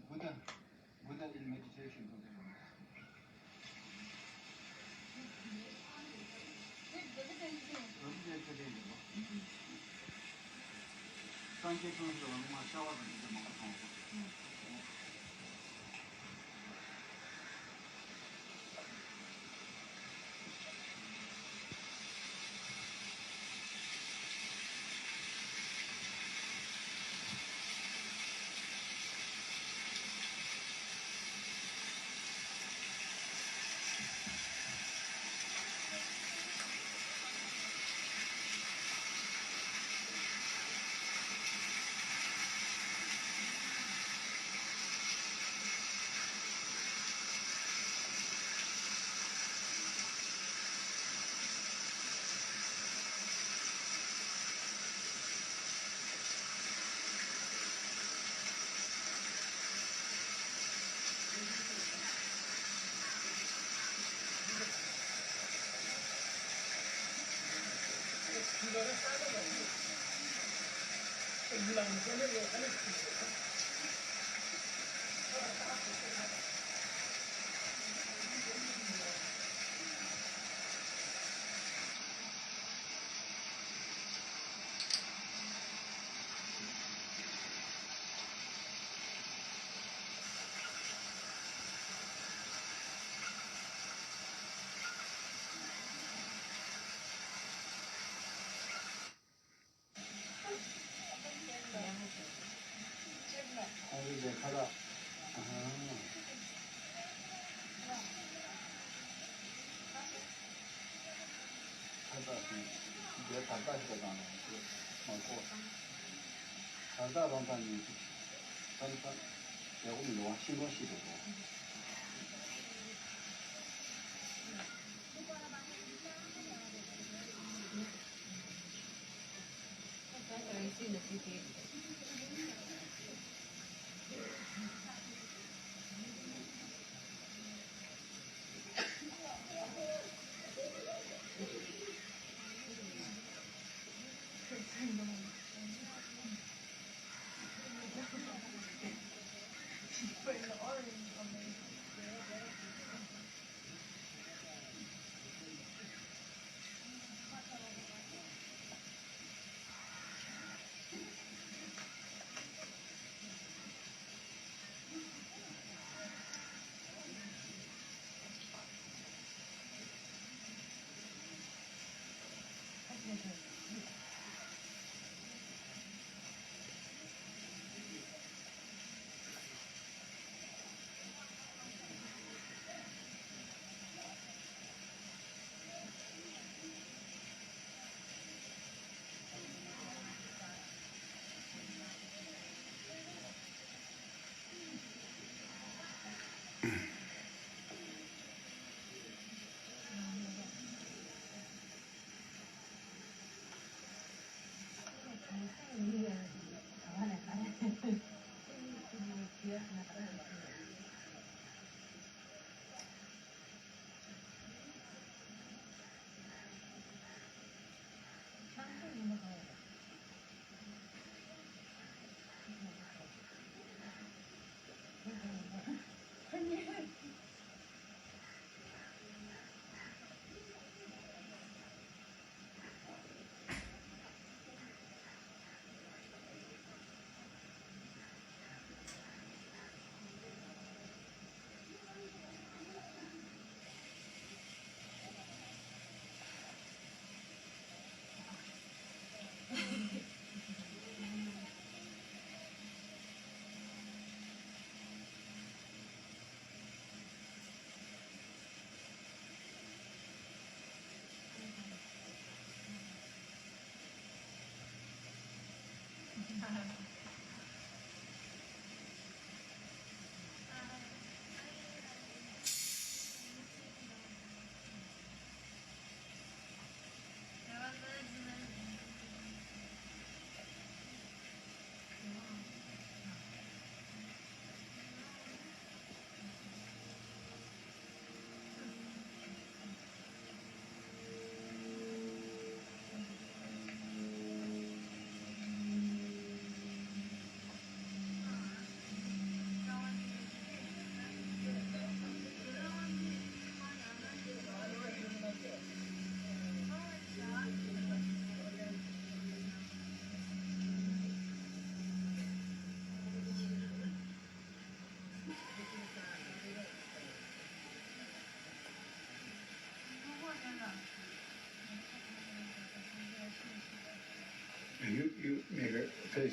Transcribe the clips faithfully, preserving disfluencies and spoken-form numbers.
Buddha, Buddha in meditation. སངས་རྒྱས་བཅོམ་ལྡན་འདས་ལ་སྔོན་མ་ཤ་བ་དང་དེ་ཚོ་མང་པོ་མཐོང་སོང་། ཁ་བཏགས་ཤིང་། རྒྱལ་བར་ཐག་ཞིག་དང་མ་གོ། བར་ཐག་རང་དང་ཉེ་ཞིང་། བསམ་ས། རྒྱལ་པོ་མི་འདུག་བ། ཤིང་སྡོང་ཤིག་འདུག་གོ།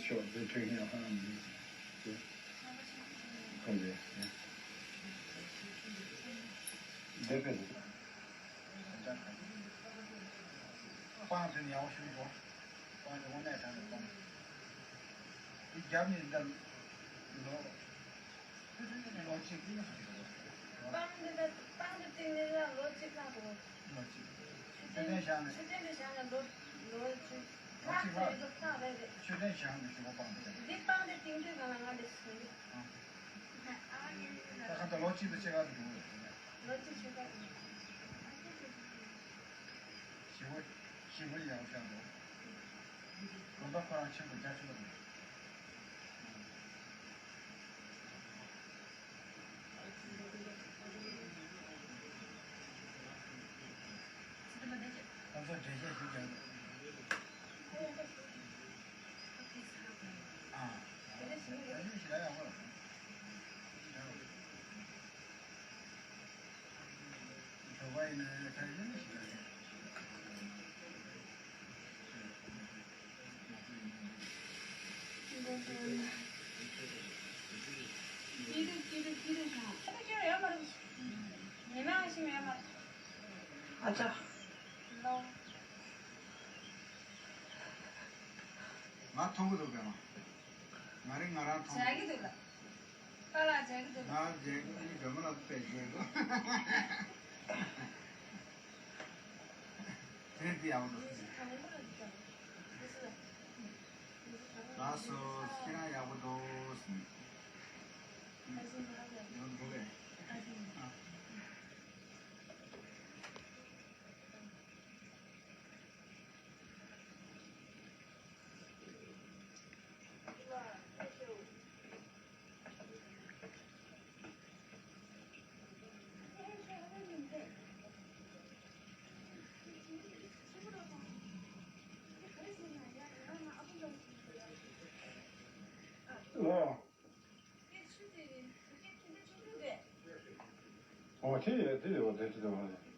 ཤོག་འདི་ཁྲིད་ཉོ་ཧང་འདི། ཁོང་འདི། འདི་པས། སྤང་དེ་ཡག་པོ་ཞིག་འགྲོ། སྤང་དེ་དངོས་གནས་དྲང་ནས་སྤང་། འདི་རྒྱབ་ནས་འདི་ལོ། ལོ་གཅིག་སྤང་འདི་འདི་སྤང་འདི་བཏིང་ནས་ལ་ལོ་གཅིག་ལྷག་འགྲོ། ལོ་གཅིག་མཆོད་རྟེན་བཞེངས་ནས། མཆོད་རྟེན་འདི་བཞེངས་ནས་ལོ་ལོ་གཅིག་ལོ་གཅིག་ལྷག་ལྷག་རེད་རེད། མཆོད་རྟེན་བཞེངས་ནས་ཞུ་བ་སྤང་འདི། འདི་སྤང་འདི་བཏིང་དུས་གང་ལ་ང་འདི་ཞུ་གི། ད་ག་ད་ལོ་གཅིག་ཏུ་ཕྱེད་ཀ་འགྲོ་གི་རེད། ལོ་གཅིག་ཕྱེད་ཀ་འགྲོ། ཞི་བ་ཞི་བ་ཡག་ཤག་འདུག་དགོན་པ་ཁོ་རང་ཆེན་པོ་རྒྱ་ཆེན་པོ་རེད། ཁོང་ཚོ་འགྲེལ་བཤད་ཞུ་རྒྱུ་འདུག་ཨ། ད་ནི་ཞི་ལ་ཡག་པོ་རེད། ཨ་ཅག་ང་མཐོང་གི་འདུག་པས་མ། ང་རེ་ང་རང་མཐོང་། བྱ་གི་འདུག་ལ། པཱ་ལགས་བྱ་གི་འདུག་ལ། ང་རྗེས་ཀྱི་སྒྲོལ་མ་ལ་དཔེ་བྱེད་དགོས། དེ་འདི་ཡག་པོ་འདུག་ལགས་སོ། ཁྱེད་རང་ཡག་པོ་འདུག་ཡོང་འགྲོ་བས། ཨ། ཨོ། ཨོ་དེ་ཡོད་དེ་ཡོད་དེ་དེ་ཡོད།